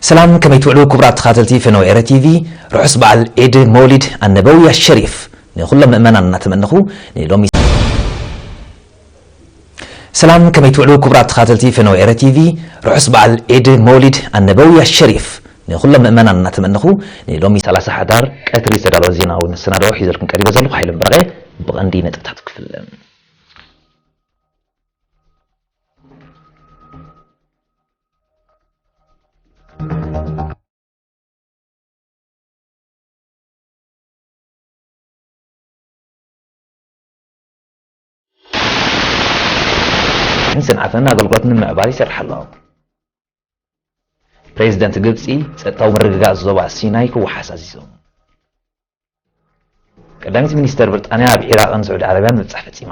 ሰላም፣ ከመይ ትውዕሉ ክቡራት ተኻተልቲ ፈነወ ኤረ ቲቪ? ርሑስ በዓል ዒድ መውሊድ ኣነበዊ ኣሸሪፍ ንኹሎም ምእመናን እናተመነኹ፣ ንሎሚ ሰላም፣ ከመይ ትውዕሉ ክቡራት ተኻተልቲ ፈነወ ኤረ ቲቪ? ርሑስ በዓል ዒድ መውሊድ ኣነበዊ ኣሸሪፍ ንኹሎም ምእመናን እናተመነኹ፣ ንሎሚ ሰላሳ ሕዳር ቀትሪ ዝተዳለወ ዜናዊ መሰናድኦ ሒዘልኩም ቀሪበ ዘለኹ ሓይሎም በርቐ። ብቐንዲ ነጥብታቱ ክፍለ። ሕንስን ዓፈን ኣገልግሎት ንምዕባል ይሰርሕ ኣሎ። ፕሬዚደንት ግብፂ ጸጥታዊ ምርግጋእ ዞባ ሲናይ ክወሓስ ኣዚዞም። ቀዳሚት ሚኒስተር ብሪጣንያ ኣብ ዒራቕን ስዑዲ ዓረብያን ምብጻሕ ፈጺማ።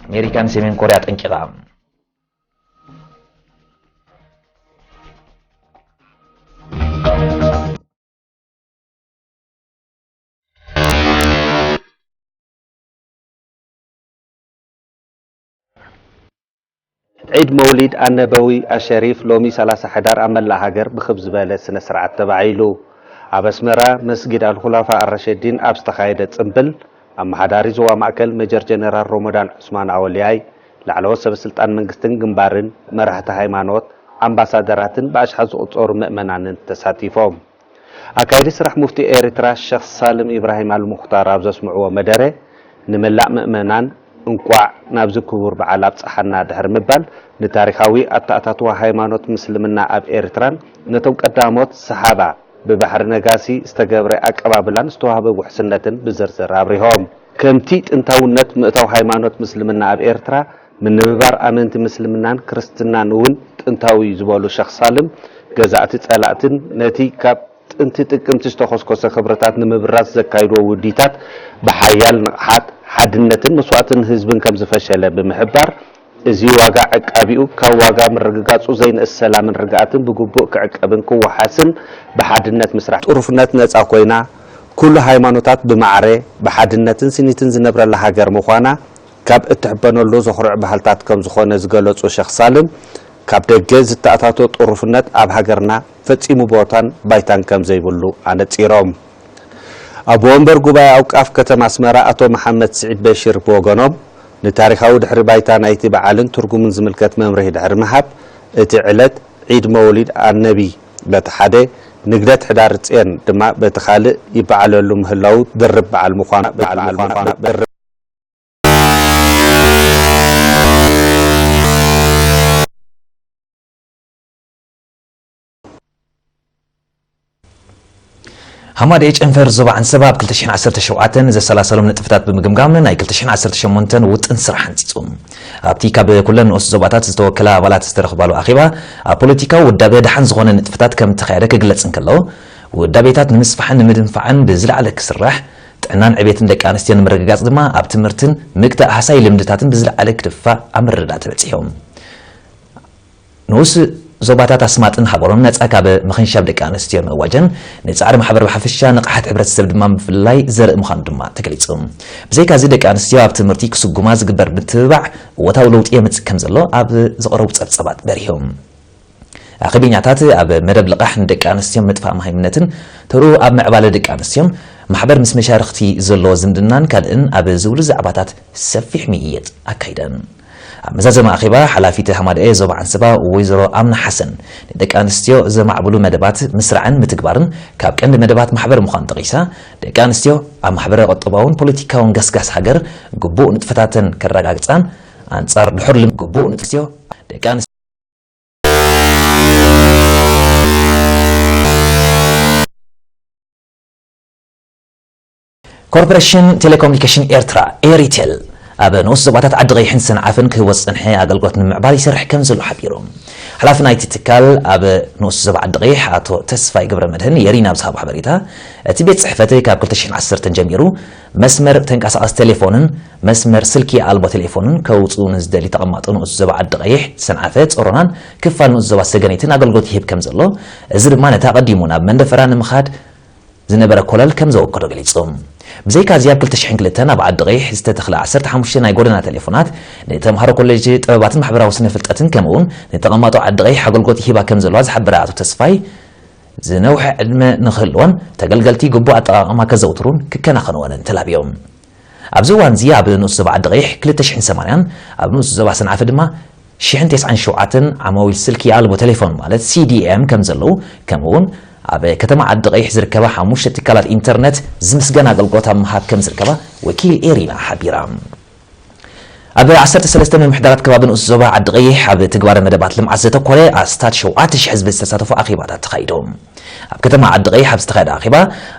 ኣሜሪካ ንሰሜን ኮርያ ኣጠንቂቓ። ዒድ መውሊድ ኣነበዊ ኣሸሪፍ ሎሚ ሰላሳ ሕዳር ኣብ መላእ ሃገር ብኽብ ዝበለ ስነ ስርዓት ተባዒሉ። ኣብ ኣስመራ መስጊድ ኣልኹላፋ ኣረሸዲን ኣብ ዝተኻየደ ጽምብል፣ ኣመሓዳሪ ዞባ ማእከል ሜጀር ጀነራል ሮሞዳን ዑስማን ኣወልያይ፣ ላዕለዎት ሰበ ስልጣን መንግስትን ግንባርን፣ መራሕቲ ሃይማኖት፣ ኣምባሳደራትን ብኣሽሓት ዝቑጸሩ ምእመናንን ተሳቲፎም። ኣካይዲ ስራሕ ሙፍቲ ኤርትራ ሸኽ ሳልም ኢብራሂም ኣልሙኽታር ኣብ ዘስምዕዎ መደረ፣ ንመላእ ምእመናን እንቋዕ ናብዚ ክቡር በዓል ኣብጽሓና ድሕሪ ምባል፣ ንታሪኻዊ ኣተኣታትዋ ሃይማኖት ምስልምና ኣብ ኤርትራን ነቶም ቀዳሞት ሰሓባ ብባሕሪ ነጋሲ ዝተገብረ ኣቀባብላን ዝተዋህበ ውሕስነትን ብዝርዝር ኣብሪሆም። ከምቲ ጥንታውነት ምእታው ሃይማኖት ምስልምና ኣብ ኤርትራ፣ ምንብባር ኣመንቲ ምስልምናን ክርስትናን እውን ጥንታዊ እዩ ዝበሉ ሸኽ ሳልም፣ ገዛእቲ ጸላእትን ነቲ ካብ ጥንቲ ጥቅምቲ ዝተኾስኮሰ ክብርታት ንምብራዝ ዘካይድዎ ውዲታት ብሓያል ንቕሓት፣ ሓድነትን መስዋእትን ህዝብን ከም ዝፈሸለ ብምሕባር፣ እዚ ዋጋ ዕቃቢኡ ካብ ዋጋ ምርግጋጹ ዘይንእስ ሰላምን ርግኣትን ብግቡእ ክዕቀብን ክወሓስን ብሓድነት ምስራሕ ጥሩፍነት ነጻ ኮይና ኩሉ ሃይማኖታት ብማዕረ ብሓድነትን ስኒትን ዝነብረላ ሃገር ምዃና ካብ እትሕበነሉ ዘኹርዕ ባህልታት ከም ዝኾነ ዝገለጹ ሸኽ ሳልም፣ ካብ ደገ ዝተኣታቶ ጥሩፍነት ኣብ ሃገርና ፈጺሙ ቦታን ባይታን ከም ዘይብሉ ኣነጺሮም። ኣቦ ወንበር ጉባኤ ኣውቃፍ ከተማ ኣስመራ ኣቶ መሓመድ ስዒድ በሽር ብወገኖም፣ ንታሪኻዊ ድሕሪ ባይታ ናይቲ በዓልን ትርጉምን ዝምልከት መምርሂ ድሕሪ ምሃብ፣ እቲ ዕለት ዒድ መውሊድ ኣነቢ በቲ ሓደ፣ ንግደት ሕዳር ጽዮን ድማ በቲ ካልእ ይበዓለሉ ምህላዉ ድርብ በዓል ምዃኑ፣ በዓል ምዃኑ፣ ድርብ ሃማደኤ ጨንፈር ዞባ ዓንሰባ ኣብ ክልተ ሽሕን ዓሰርተ ሸውዓተን ዘሰላሰሎም ንጥፈታት ብምግምጋም ናይ ክልተ ሽሕን ዓሰርተ ሸሞንተን ውጥን ስራሕ ሓንጺጹ። ኣብቲ ካብ ኩለን ንኡስ ዞባታት ዝተወከላ ኣባላት ዝተረኽባሉ ኣኼባ፣ ኣብ ፖለቲካዊ ውዳበ ደሓን ዝኾነ ንጥፈታት ከም እተኻየደ ክግለጽ እንከሎ፣ ውዳቤታት ንምስፋሕን ንምድንፋዕን ብዝለዓለ ክስራሕ፣ ጥዕናን ዕቤትን ደቂ ኣንስትዮ ንምርግጋጽ ድማ ኣብ ትምህርትን ምግታእ ሃሳይ ልምድታትን ብዝለዓለ ክድፋእ ኣብ ምርድዳእ ተበጺሖም። ንኡስ ዞባታት ኣስማጥን ሃበሮን ነጻ ካብ ምኽንሻብ ደቂ ኣንስትዮ ምእዋጀን፣ ንጻዕሪ ማሕበር ብሓፈሻ ንቕሓት ሕብረተሰብ ድማ ብፍላይ ዘርኢ ምዃኑ ድማ ተገሊጹ። ብዘይካዚ ደቂ ኣንስትዮ ኣብ ትምህርቲ ክስጉማ ዝግበር ምትብባዕ እወታዊ ለውጢ የምጽእ ከም ዘሎ ኣብ ዝቐረቡ ጸብጸባት በሪሆም። ኣኼበኛታት ኣብ መደብ ልቓሕ ንደቂ ኣንስትዮ ምጥፋእ መሃይምነትን ተርኡ ኣብ ምዕባለ ደቂ ኣንስትዮን ማሕበር ምስ መሻርኽቲ ዘለዎ ዝምድናን ካልእን ኣብ ዝብሉ ዛዕባታት ሰፊሕ ምይይጥ ኣካይደን። ኣብ መዛዘሚ ኣኼባ፣ ሓላፊት ሃማደኤ ዞባ ዓንሰባ ወይዘሮ ኣምና ሓሰን፣ ንደቂ ኣንስትዮ ዘማዕብሉ መደባት ምስራዕን ምትግባርን ካብ ቀንዲ መደባት ማሕበር ምዃኑ ጠቒሳ፣ ደቂ ኣንስትዮ ኣብ ማሕበረ ቁጠባውን ፖለቲካውን ገስጋስ ሃገር ግቡእ ንጥፈታተን ከረጋግጻን ኣንጻር ድሑር ልም-፣ ግቡእ ንጥፍትዮ ደቂ ኣንስትዮ ኮርፖሬሽን ቴሌኮሙኒኬሽን ኤርትራ፣ ኤሪቴል፣ ኣብ ንኡስ ዞባታት ዓዲ ቀይሕን ሰንዓፈን ክህቦ ዝጸንሐ ኣገልግሎት ንምምዕባል ይሰርሕ ከም ዘሎ ሓቢሩ። ሓላፊ ናይቲ ትካል ኣብ ንኡስ ዞባ ዓዲ ቀይሕ ኣቶ ተስፋይ ገብረ መድህን የሪና ኣብ ዝሃቦ ሓበሬታ፣ እቲ ቤት ጽሕፈት ካብ ክልተ ሽሕን ዓሰርተን ጀሚሩ መስመር ተንቀሳቐሲ ቴሌፎንን መስመር ስልኪ ኣልቦ ቴሌፎንን ከውጽኡ ንዝደሊ ተቐማጦ ንኡስ ዞባ ዓዲ ቀይሕ፣ ሰንዓፈ፣ ጾሮናን ክፋል ንኡስ ዞባ ሰገነይትን ኣገልግሎት ይህብ ከም ዘሎ፣ እዚ ድማ ነቲ ኣቐዲሙ ናብ መንደፈራ ንምኻድ ዝነበረ ኮለል ከም ዘወገዶ ገሊጹ። ብዘይካዚ ኣብ ክልተ ሽሕን ክልተን ኣብ ዓዲ ቀይሕ ዝተተኽለ ዓሰርተ ሓሙሽተ ናይ ጎደና ቴሌፎናት ንተምሃሮ ኮሌጅ ጥበባትን ማሕበራዊ ስነ ፍልጠትን ከምኡውን ንተቐማጦ ዓዲ ቀይሕ ኣገልግሎት ይህባ ከም ዘለዋ ዝሓበረ ኣቶ ተስፋይ፣ ዝነውሐ ዕድመ ንክህልወን ተገልገልቲ ግቡእ ኣጠቓቕማ ከዘውትሩን ክከናኸንወንን ተላብዮም። ኣብዚ እዋን እዚ ኣብ ንኡስ ዞባ ዓዲ ቀይሕ ክልተ ሽሕን ሰማንያን ኣብ ንኡስ ዞባ ሰንዓፈ ድማ ሽሕን ተስዓን ሸውዓተን ዓማዊል ስልኪ ኣልቦ ቴሌፎን ማለት ሲዲኤም ከም ዘለዉ ከምኡ እውን ኣብ ከተማ ዓዲ ቀይሕ ዝርከባ ሓሙሽተ ትካላት ኢንተርነት ዝምስገን ኣገልግሎት ኣብ ምሃብ ከም ዝርከባ ወኪል ኤሪና ሓቢራ። ኣብ ዓሰርተ ሰለስተ ምምሕዳራት ከባቢ ንኡስ ዞባ ዓዲ ቀይሕ ኣብ ትግባረ መደባት ልምዓት ዘተኮረ ኣስታት ሸውዓተ ሽሕ ህዝቢ ዝተሳተፎ ኣኼባታት ተኻይዱ። ኣብ ከተማ ዓዲ ቀይሕ ኣብ ዝተኻየደ ኣኼባ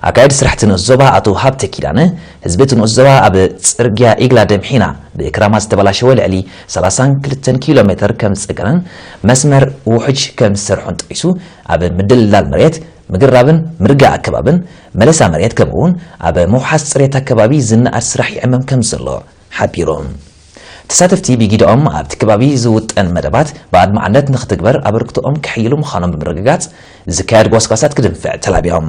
ኣካየዲ ስራሕቲ ንኡስ ዞባ ኣቶ ሃብተ ኪዳነ ህዝቢ እቲ ንኡስ ዞባ ኣብ ጽርግያ ኢግላ ደምሒና ብክራማት ዝተበላሸወ ልዕሊ ሰላሳን ክልተን ኪሎ ሜተር ከም ዝጸገነን መስመር ውሑጅ ከም ዝሰርሖን ጠቂሱ ኣብ ምድልዳል መሬት ምግራብን ምርጋእ ኣከባብን መለሳ መሬት ከምኡ እውን ኣብ ምውሓስ ጽሬት ኣከባቢ ዝነኣድ ስራሕ ይዕመም ከም ዘሎ ሓቢሩ። ተሳተፍቲ ብጊደኦም ኣብቲ ከባቢ ዝውጠን መደባት ብኣድማዕነት ንክትግበር ኣበርክቶኦም ከሕይሉ ምዃኖም ብምርግጋጽ ዝካየድ ጎስጓሳት ክድንፍዕ ተላብዮም።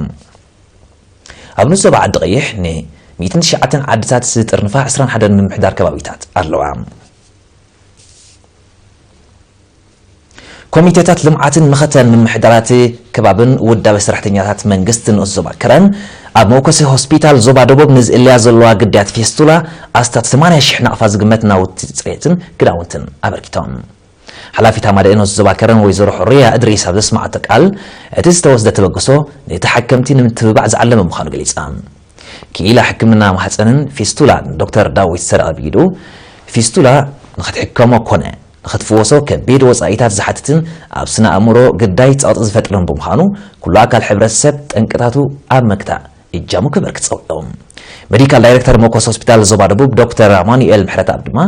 ኣብ ንኡስ ዞባ ዓዲ ቀይሕ ን ሚእትን ትሽዓተን ዓድታት ዝጥርንፋ ዕስራን ሓደን ምምሕዳር ከባቢታት ኣለዋ። ኮሚቴታት ልምዓትን መኸተን ምምሕዳራት ከባብን ውዳበ ሰራሕተኛታት መንግስቲ ንኡስ ዞባ ከረን ኣብ መወከሲ ሆስፒታል ዞባ ደቡብ ንዝእልያ ዘለዋ ግዳያት ፌስቱላ ኣስታት ሰማንያ ሽሕ ናቕፋ ዝግመት ናውቲ ጽሬትን ክዳውንትን ኣበርኪቶም። ሓላፊት ኣማደኤ ንኡስ ዞባ ከረን ወይዘሮ ሕሩያ እድሪስ ኣብ ዘስማዓቶ ቃል፣ እቲ ዝተወስደ ተበግሶ ንተሓከምቲ ንምትብባዕ ዝዓለመ ምዃኑ ገሊጻ። ክኢላ ሕክምና ማህፀንን ፌስቱላን ዶክተር ዳዊት ሰረቐ ብኢዱ፣ ፌስቱላ ንኽትሕከሞ ኮነ ንኽትፍወሶ ከቢድ ወፃኢታት ዝሓትትን ኣብ ስነ ኣእምሮ ግዳይ ፀቕጢ ዝፈጥርን ብምዃኑ፣ ኩሉ ኣካል ሕብረተሰብ ጠንቅታቱ ኣብ ምክታእ እጃሙ ክበርክት ፀዊዑ። ሜዲካል ዳይሬክተር መኮስ ሆስፒታል ዞባ ደቡብ ዶክተር ኣማኑኤል ምሕረተኣብ ድማ፣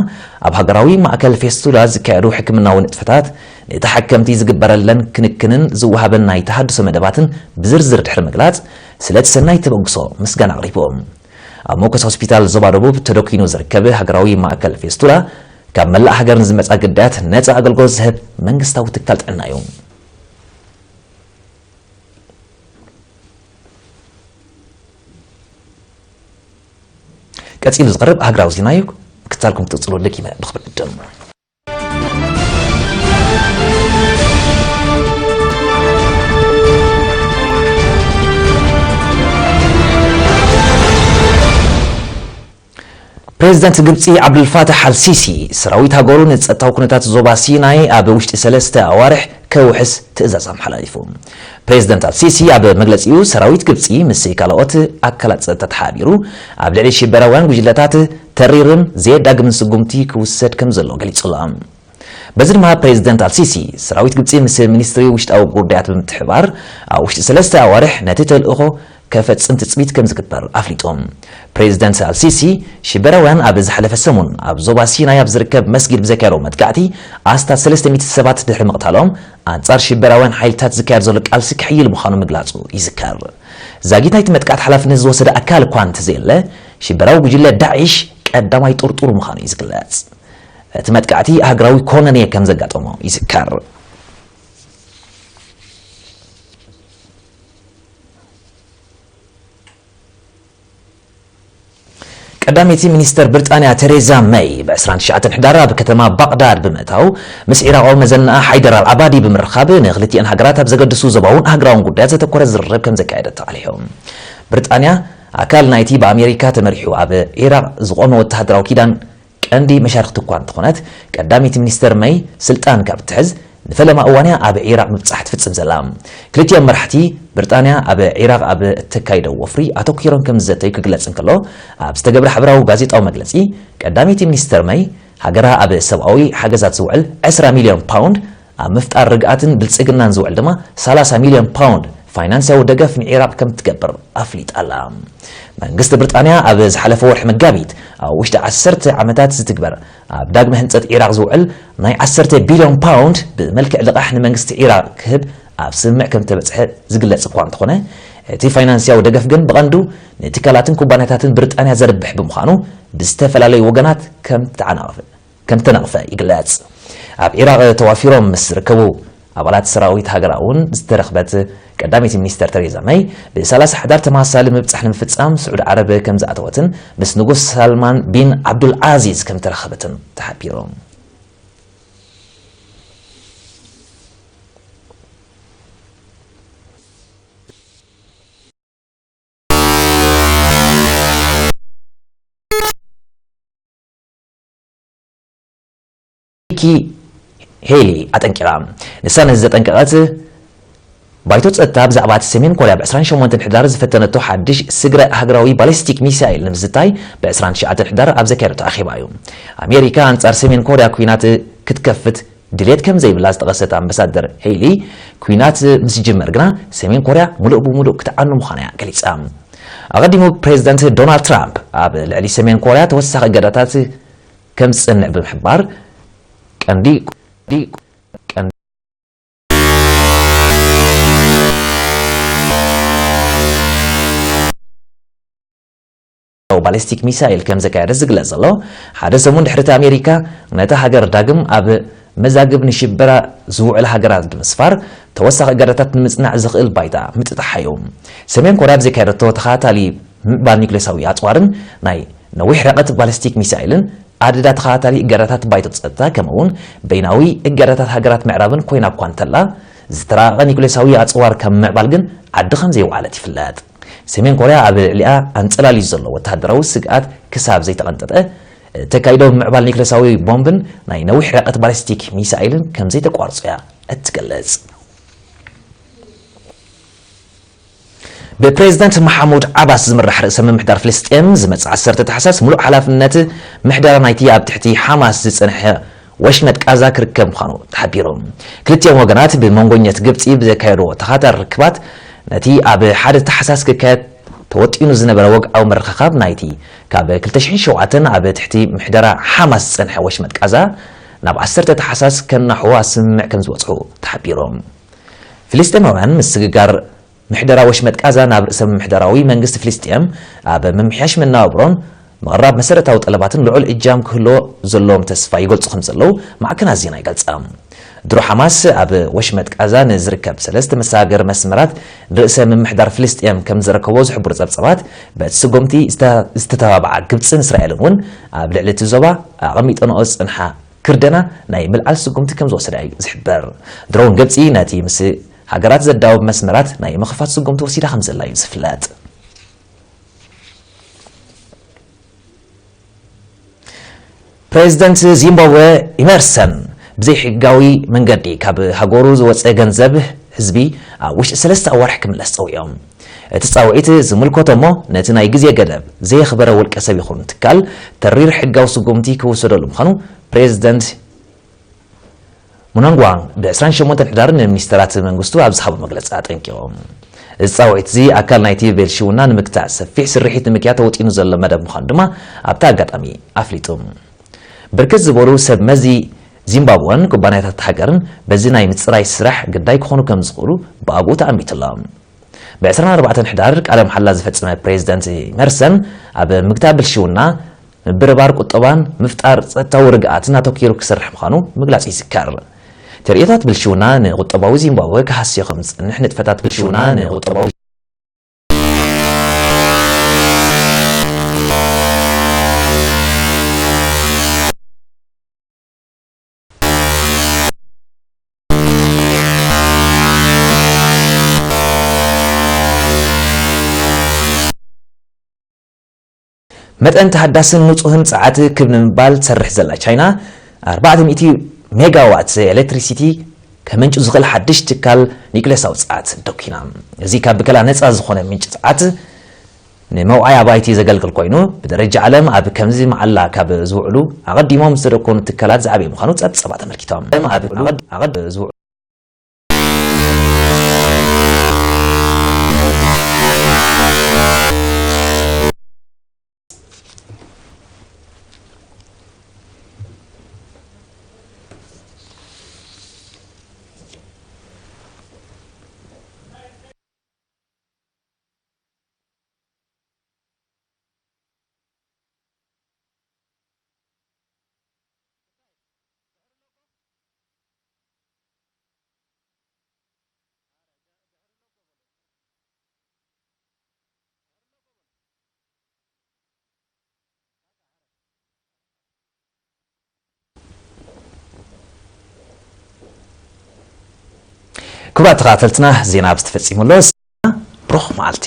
ኣብ ሃገራዊ ማእከል ፌስቱላ ዝካየዱ ሕክምናዊ ንጥፈታት ንተሓከምቲ ዝግበረለን ክንክንን ዝወሃበን ናይ ተሃድሶ መደባትን ብዝርዝር ድሕሪ ምግላጽ፣ ስለቲ ሰናይ ተበግሶ ምስጋና ኣቕሪቡ። ኣብ መኮስ ሆስፒታል ዞባ ደቡብ ተደኲኑ ዝርከብ ሃገራዊ ማእከል ፌስቱላ፣ ካብ መላእ ሃገር ንዝመጻ ግዳያት ነጻ ኣገልግሎት ዝህብ መንግስታዊ ትካል ጥዕና እዩ። ቀጺሉ ዝቐርብ ሃገራዊ ዜና እዩ። ምክትታልኩም ክትቅጽሉ ደጊመ ብኽብሪ ዕድም። ፕሬዚደንት ግብጺ ዓብዱልፋታሕ ኣልሲሲ፣ ሰራዊት ሃገሩ ንጸጥታዊ ኩነታት ዞባ ሲናይ ኣብ ውሽጢ ሰለስተ ኣዋርሕ ከውሕስ ትእዛዝ ኣመሓላሊፉ። ፕሬዚደንት ኣልሲሲ ኣብ መግለጺኡ፣ ሰራዊት ግብጺ ምስ ካልኦት ኣካላት ጸጥታ ተሓቢሩ ኣብ ልዕሊ ሽበራውያን ጉጅለታት ተሪርን ዘየዳግምን ስጉምቲ ክውሰድ ከም ዘሎ ገሊጹ ኣሎ። በዚ ድማ ፕሬዚደንት ኣልሲሲ፣ ሰራዊት ግብጺ ምስ ሚኒስትሪ ውሽጣዊ ጉዳያት ብምትሕባር ኣብ ውሽጢ ሰለስተ ኣዋርሕ ነቲ ተልእኾ ከፈጽም ትጽቢት ከም ዝግበር ኣፍሊጡ። ፕሬዚደንት ኣልሲሲ፣ ሽበራውያን ኣብ ዝሓለፈ ሰሙን ኣብ ዞባ ሲናይ ኣብ ዝርከብ መስጊድ ብዘካየደዎ መጥቃዕቲ ኣስታት ሰለስተ ሚእቲ ሰባት ድሕሪ ምቕታሎም፣ ኣንጻር ሽበራውያን ሓይልታት ዝካየድ ዘሎ ቃልሲ ክሕይል ምዃኑ ምግላጹ ይዝከር። ዛጊት ናይቲ መጥቃዕቲ ሓላፍነት ዝወሰደ ኣካል እኳ እንተዘየለ፣ ሽበራዊ ጉጅለ ዳዒሽ ቀዳማይ ጥርጡር ምዃኑ እዩ ዝግለጽ። እቲ መጥቃዕቲ ሃገራዊ ኮነኔ ከም ዘጋጠሞ ይዝከር። ቀዳመይቲ ሚኒስተር ብሪጣንያ ቴሬዛ መይ ብ ዕስራን ትሽዓተን ሕዳር ኣብ ከተማ ባቕዳድ ብምእታው፣ ምስ ዒራቓዊ መዘናኣ ሓይደር ኣልዓባዲ ብምርኻብ፣ ንክልቲኤን ሃገራት ኣብ ዘገድሱ ዞባውን ኣህጉራውን ጉዳያት ዘተኮረ ዝርርብ ከም ዘካየደት ተቓሊሑ። ብሪጣንያ ኣካል ናይቲ ብኣሜሪካ ተመሪሑ ኣብ ዒራቕ ዝቖመ ወተሃደራዊ ኪዳን ቀንዲ መሻርኽቲ እኳ እንተኾነት፣ ቀዳመይቲ ሚኒስተር መይ ስልጣን ካብ እትሕዝ ንፈለማ እዋን'ያ ኣብ ዒራቕ ምብጻሕ ትፍጽም ዘላ። ክልቲኦም መራሕቲ፣ ብሪጣንያ ኣብ ዒራቕ ኣብ እተካይዶ ወፍሪ ኣተኲሮም ከም ዝዘተዩ ክግለጽ እንከሎ፣ ኣብ ዝተገብረ ሓበራዊ ጋዜጣዊ መግለጺ፣ ቀዳመይቲ ሚኒስተር መይ፣ ሃገራ ኣብ ሰብኣዊ ሓገዛት ዝውዕል ዕስራ ሚልዮን ፓውንድ፣ ኣብ ምፍጣር ርግኣትን ብልጽግናን ዝውዕል ድማ ሰላሳ ሚልዮን ፓውንድ ፋይናንሳዊ ደገፍ ንዒራቕ ከም እትገብር ኣፍሊጣ ኣላ። መንግስቲ ብሪጣንያ ኣብ ዝሓለፈ ወርሒ መጋቢት ኣብ ውሽጢ ዓሰርተ ዓመታት ዝትግበር ኣብ ዳግመ ህንጸት ዒራቕ ዝውዕል ናይ ዓሰርተ ቢልዮን ፓውንድ ብመልክዕ ልቓሕ ንመንግስቲ ዒራቕ ክህብ ኣብ ስምምዕ ከም ዝተበጽሐ ዝግለጽ እኳ እንተኾነ፣ እቲ ፋይናንስያዊ ደገፍ ግን ብቐንዱ ንትካላትን ኩባንያታትን ብሪጣንያ ዘርብሕ ብምዃኑ ብዝተፈላለዩ ወገናት ከም ተዓናቕፈ ከም ተነቕፈ ይግለጽ። ኣብ ዒራቕ ተዋፊሮም ምስ ዝርከቡ ኣባላት ሰራዊት ሃገራ እውን ዝተረኽበት ቀዳመይቲ ሚኒስተር ተሬዛ መይ፣ ብ ሰላሳ ሕዳር ተመሳሳሊ ምብጻሕ ንምፍጻም ስዑድ ዓረብ ከም ዝኣተወትን ምስ ንጉስ ሳልማን ቢን ዓብዱል ዓዚዝ ከም ተራኸበትን ተሓቢሩ። ኒኪ ሄሊ ኣጠንቂቓ። ንሳ ነዚ ዘጠንቀቐት፣ ባይቶ ጸጥታ ብዛዕባ እቲ ሰሜን ኮርያ ብ ዕስራን ሸሞንተን ሕዳር ዝፈተነቶ ሓድሽ ስግረ ሃገራዊ ባሊስቲክ ሚሳይል ንምዝታይ ብ ዕስራን ትሽዓተን ሕዳር ኣብ ዘካየደቶ ኣኼባ እዩ። ኣሜሪካ ኣንጻር ሰሜን ኮርያ ኲናት ክትከፍት ድሌት ከም ዘይብላ ዝጠቐሰት ኣምባሳደር ሄሊ፣ ኲናት ምስ ዝጅመር ግና ሰሜን ኮርያ ምሉእ ብምሉእ ክትዓኑ ምዃና እያ ገሊጻ። ኣቐዲሙ ፕሬዚደንት ዶናልድ ትራምፕ ኣብ ልዕሊ ሰሜን ኮርያ ተወሳኺ እገዳታት ከም ዝጸንዕ ብምሕባር፣ ቀንዲ ቀንዲ ባሊስቲክ ሚሳይል ከም ዘካየደ ዝግለጽ ዘሎ፣ ሓደ ሰሙን ድሕሪ እቲ ኣሜሪካ ነታ ሃገር ዳግም ኣብ መዛግብ ንሽበራ ዝውዕላ ሃገራት ብምስፋር፣ ተወሳኺ እገዳታት ንምጽናዕ ዘኽእል ባይታ ምጥጣሓ እዩ። ሰሜን ኮርያ ኣብ ዘካየደቶ ተኸታታሊ ምዕባል ኒውክሌሳዊ ኣጽዋርን ናይ ነዊሕ ርሕቀት ባሊስቲክ ሚሳይልን ኣደዳ ተኸታታሊ እገዳታት ባይቶ ጸጥታ፣ ከምኡ እውን በይናዊ እገዳታት ሃገራት ምዕራብን ኮይና እኳ እንተላ፣ ዝተራቐቐ ኒውክሌሳዊ ኣጽዋር ካብ ምዕባል ግን ዓዲ ከም ዘይወዓለት ይፍለጥ። ሰሜን ኮርያ ኣብ ልዕሊኣ ኣንጸላልዩ ዘሎ ወተሃደራዊ ስግኣት ክሳብ ዘይተቐንጠጠ፣ እተካይዶ ምዕባል ኒውክሌሳዊ ቦምብን ናይ ነዊሕ ርሕቀት ባሊስቲክ ሚሳይልን ከም ዘይተቋርጾ እያ እትገልጽ። ብፕሬዚደንት ማሓሙድ ዓባስ ዝምራሕ ርእሰ ምምሕዳር ፍልስጤም ዝመጽእ ዓሰርተ ታሕሳስ ምሉእ ሓላፍነት ምሕደራ ናይቲ ኣብ ትሕቲ ሓማስ ዝጸንሐ ወሽመጥ ቃዛ ክርከብ ምዃኑ ተሓቢሩ። ክልቲኦም ወገናት ብመንጎኘት ግብጺ ብዘካየድዎ ተኸታታሊ ርክባት፣ ነቲ ኣብ ሓደ ታሕሳስ ክካየድ ተወጢኑ ዝነበረ ወግዓዊ ምርኽኻብ ናይቲ ካብ ክልተ ሽሕን ሸውዓተን ኣብ ትሕቲ ምሕደራ ሓማስ ዝጸንሐ ወሽመጥ ቃዛ ናብ ዓሰርተ ታሕሳስ ከናሕዎ ኣብ ስምምዕ ከም ዝበጽሑ ተሓቢሩ። ፍልስጤማውያን ምስግጋር ምሕደራ ወሽመጥ ቃዛ ናብ ርእሰ ምምሕዳራዊ መንግስቲ ፍልስጤም ኣብ ምምሕያሽ መነባብሮን ምቕራብ መሰረታዊ ጠለባትን ልዑል እጃም ክህልዎ ዘለዎም ተስፋ ይገልጹ ከም ዘለዉ ማዕከናት ዜና ይገልጻ። ድሮ ሓማስ ኣብ ወሽመጥ ቃዛ ንዝርከብ ሰለስተ መሰጋገሪ መስመራት ንርእሰ ምምሕዳር ፍልስጤም ከም ዘረከቦ ዝሕብሩ ጸብጸባት፣ በቲ ስጉምቲ ዝተ-፣ ዝተተባብዓ ግብጽን እስራኤልን እውን ኣብ ልዕሊ እቲ ዞባ ኣቐሚጠንኦ ዝጸንሓ ክርደና ናይ ምልዓል ስጉምቲ ከም ዝወሰዳ እዩ ዝሕበር። ድሮ እውን ግብጺ ነቲ ምስ ሃገራት ዘዳውብ መስመራት ናይ ምኽፋት ስጉምቲ ወሲዳ ከም ዘላ እዩ ዝፍለጥ። ፕሬዚደንት ዚምባብወ ኢመርሰን ብዘይሕጋዊ መንገዲ ካብ ሃገሩ ዝወጸ ገንዘብ ህዝቢ ኣብ ውሽጢ ሰለስተ ኣዋርሕ ክምለስ ጸዊዖም። እቲ ጻውዒት ዝምልከቶ እሞ ነቲ ናይ ግዜ ገደብ ዘየኽበረ ውልቀ ሰብ ይኹን ትካል ተሪር ሕጋዊ ስጉምቲ ክውሰደሉ ምዃኑ ፕሬዚደንት ሙናንጓ ብ ዕስራን ሸሞንተን ሕዳር ንሚኒስተራት መንግስቱ ኣብ ዝሃቦ መግለጺ ኣጠንቂቑ። እዚ ጻውዒት እዚ ኣካል ናይቲ ብልሽውና ንምግታእ ሰፊሕ ስርሒት ንምክያድ ተወጢኑ ዘሎ መደብ ምዃኑ ድማ ኣብቲ ኣጋጣሚ ኣፍሊጡ። ብርክት ዝበሉ ሰብ መዚ ዚምባብወን ኩባንያታት ሃገርን በዚ ናይ ምጽራይ ስራሕ ግዳይ ክኾኑ ከም ዝኽእሉ ብኣግኡ ተኣሚቱ ኣሎ። ብ ዕስራን ኣርባዕተን ሕዳር ቃለ መሓላ ዝፈጸመ ፕሬዚደንት ኢመርሰን፣ ኣብ ምግታእ ብልሽውና፣ ምብርባር ቁጠባን ምፍጣር ጸጥታዊ ርግኣትን ኣተኲሩ ክሰርሕ ምዃኑ ምግላጹ ይዝከር። ተርእዮታት ብልሽውና ንቁጠባዊ ዚምባብወ ክሃስዮ ከም ዝጸንሕ፣ ንጥፈታት ብልሽውና ንቁጠባዊ መጠን ተሃዳስን ንጹህን ጸዓት ክብ ንምባል ትሰርሕ ዘላ ቻይና፣ ኣርባዕተ ሚእቲ ሜጋዋት ኤሌክትሪሲቲ ከመንጩ ዝኽእል ሓድሽ ትካል ኒውክሌሳዊ ጸዓት ደኲና። እዚ ካብ ብከላ ነጻ ዝኾነ ምንጪ ጸዓት ንመውዓይ ኣባይቲ ዘገልግል ኮይኑ፣ ብደረጃ ዓለም ኣብ ከምዚ መዓላ ካብ ዝውዕሉ ኣቐዲሞም ዝተደኮኑ ትካላት ዝዓበየ ምዃኑ ጸብጸባት ኣመልኪቶም። ኣብ ኣቐድ-፣ ኣቐድ-፣ ዝውዕሉ ክቡራት ተኸታተልትና፣ ዜና ኣብዚ ተፈጺሙ ኣሎ። ብሩኽ መዓልቲ።